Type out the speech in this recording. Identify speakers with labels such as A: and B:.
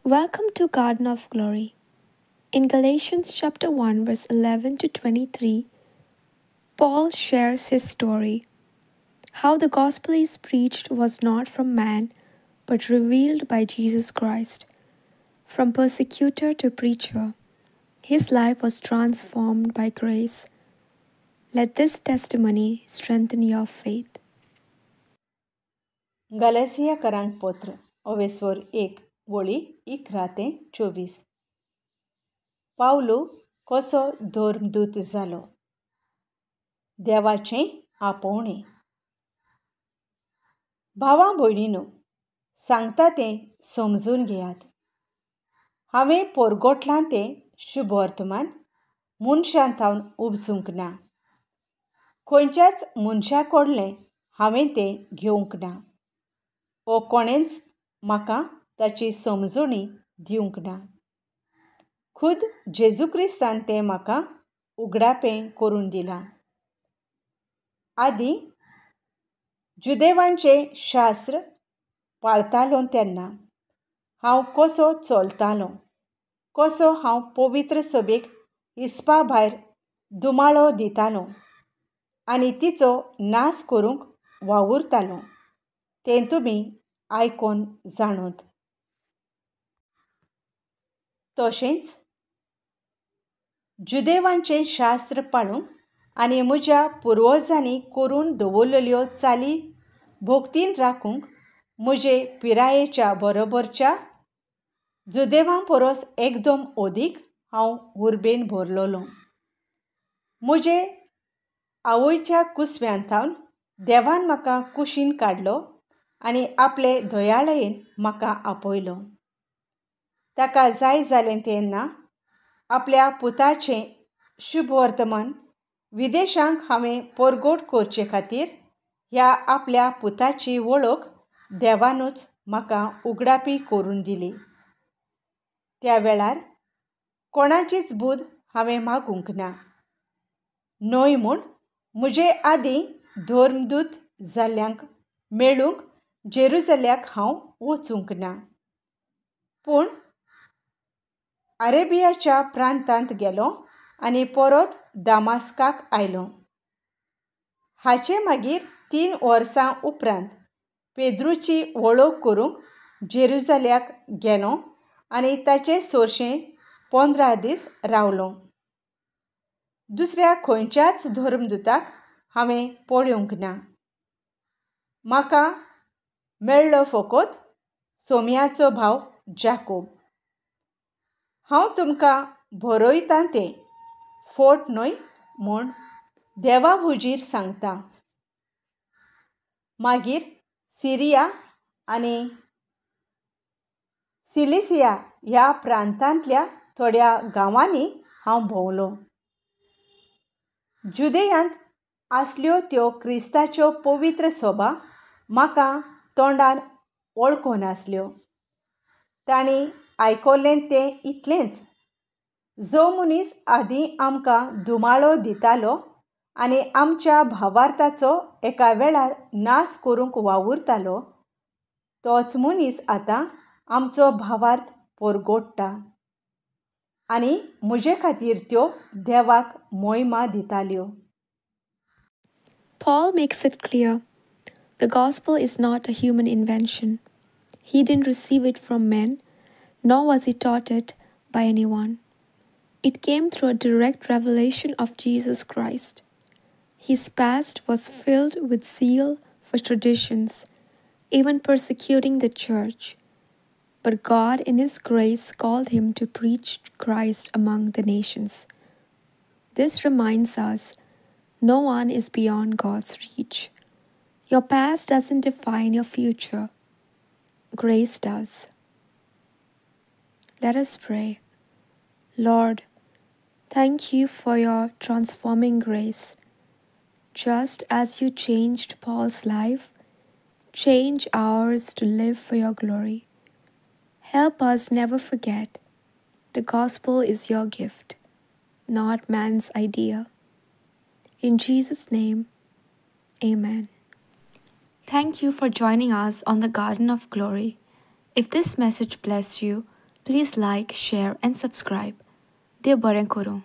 A: Welcome to Garden of Glory. In Galatians chapter 1 verse 11 to 23, Paul shares his story. How the gospel is preached was not from man, but revealed by Jesus Christ. From persecutor to preacher, his life was transformed by grace. Let this testimony strengthen your faith.
B: गलासियाकरांक पत्र अवेस्वर 1 वळी 11 ते 24. पावलो कसो धर्मदूत जालो. देवाचें आपोवणें. भावां भयणीनो, सांगता तें समजून घेयात. हांवें पोरगोटलां तें शुभवर्तमान मनशां थावन उपजूंक ना. खंयच्याच मनशा कडलें हांवें तें घेवंक ना वो कोणेंच म्हाका ताची समजणी दिवंक ना. खुद जेजू क्रिस्तान तें म्हाका उगडापें करून दिलां. आदीं जुदेवांचें शास्त्र पाळतालो तेन्ना हांव कसो चलतालो, कसो हांव पवित्र सभेक हिसपा भायर दुमाळो दितालो आनी तिचो नाश करूंक वावुरतालो तें तुमी आयकोन जाणत. तशेंच जुदेवांचें शास्त्र पाळूंक आनी म्हज्या पुर्वजांनी करून दवरलेल्यो चाली भक्तीन राखूंक म्हजे पिरायेच्या बरोबरच्या जुदेवां परस एकदम अदीक हांव उर्बेन भरलेलो. म्हजे आवयच्या कुसव्यान थावन देवान म्हाका कुशीन काडलो आनी आपले दयाळेन म्हाका आपयलो. ताका जाय जालें तेन्ना आपल्या पुताचें शुभवर्तमान विदेशांक हांवें परगट करचे खातीर ह्या आपल्या पुताची वळख देवानूच म्हाका उगडापी करून दिली. त्या वेळार कोणाचीच बुद्द हांवें मागूंक ना. न्हय म्हूण म्हजे आदीं धर्मदूत जाल्ल्यांक मेळूंक जेरुजल्याक हांव वचूंक ना. पूण अरेबियाच्या प्रांतांत गेलो आनी परत दामास्काक आयलो. हाचे मागीर 3 वर्सां उपरांत पेद्रूची वळख करूंक जेरुजल्याक गेलो आनी ताचे सोरशें 15 दीस रावलो. दुसऱ्या खंयच्याच धर्मदूताक हांवें पळोवंक ना. म्हाका मेळ्ळो फकत सोम्याचो भाव जाकोब. हांव तुमकां बरयतां तें फोट न्हय म्हूण देवा हुजीर सांगता. मागीर सिरिया आनी सिलिसिया ह्या प्रांतांतल्या थोड्या गांवांनी हांव भोंवलो. जुदेयांत आसल्यो त्यो क्रिस्ताच्यो पवित्र सभा म्हाका तोंडान वळखून आसल्यो. तांणी आयकलें तें इतलेंच, जो मनीस आदीं आमकां धुमाळो दितालो आनी आमच्या भावार्थाचो एका वेळार नाश करूंक वावुरतालो तोच मनीस आतां आमचो भावार्थ परगोडटा आनी म्हजे खातीर त्यो देवाक मोहिमा दिताल्यो.
A: Paul makes it clear, the gospel is not a human invention. He didn't receive it from men, nor was he taught it by anyone. It came through a direct revelation of Jesus Christ. His past was filled with zeal for traditions, even persecuting the church. But God in His grace called him to preach Christ among the nations. This reminds us, no one is beyond God's reach. Your past doesn't define your future. Grace does. Let us pray. Lord, thank you for your transforming grace. Just as you changed Paul's life, change ours to live for your glory. Help us never forget the gospel is your gift, not man's idea. In Jesus' name, amen. Thank you for joining us on the Garden of Glory. If this message blessed you, Please like, share and subscribe. देव बरें करूं.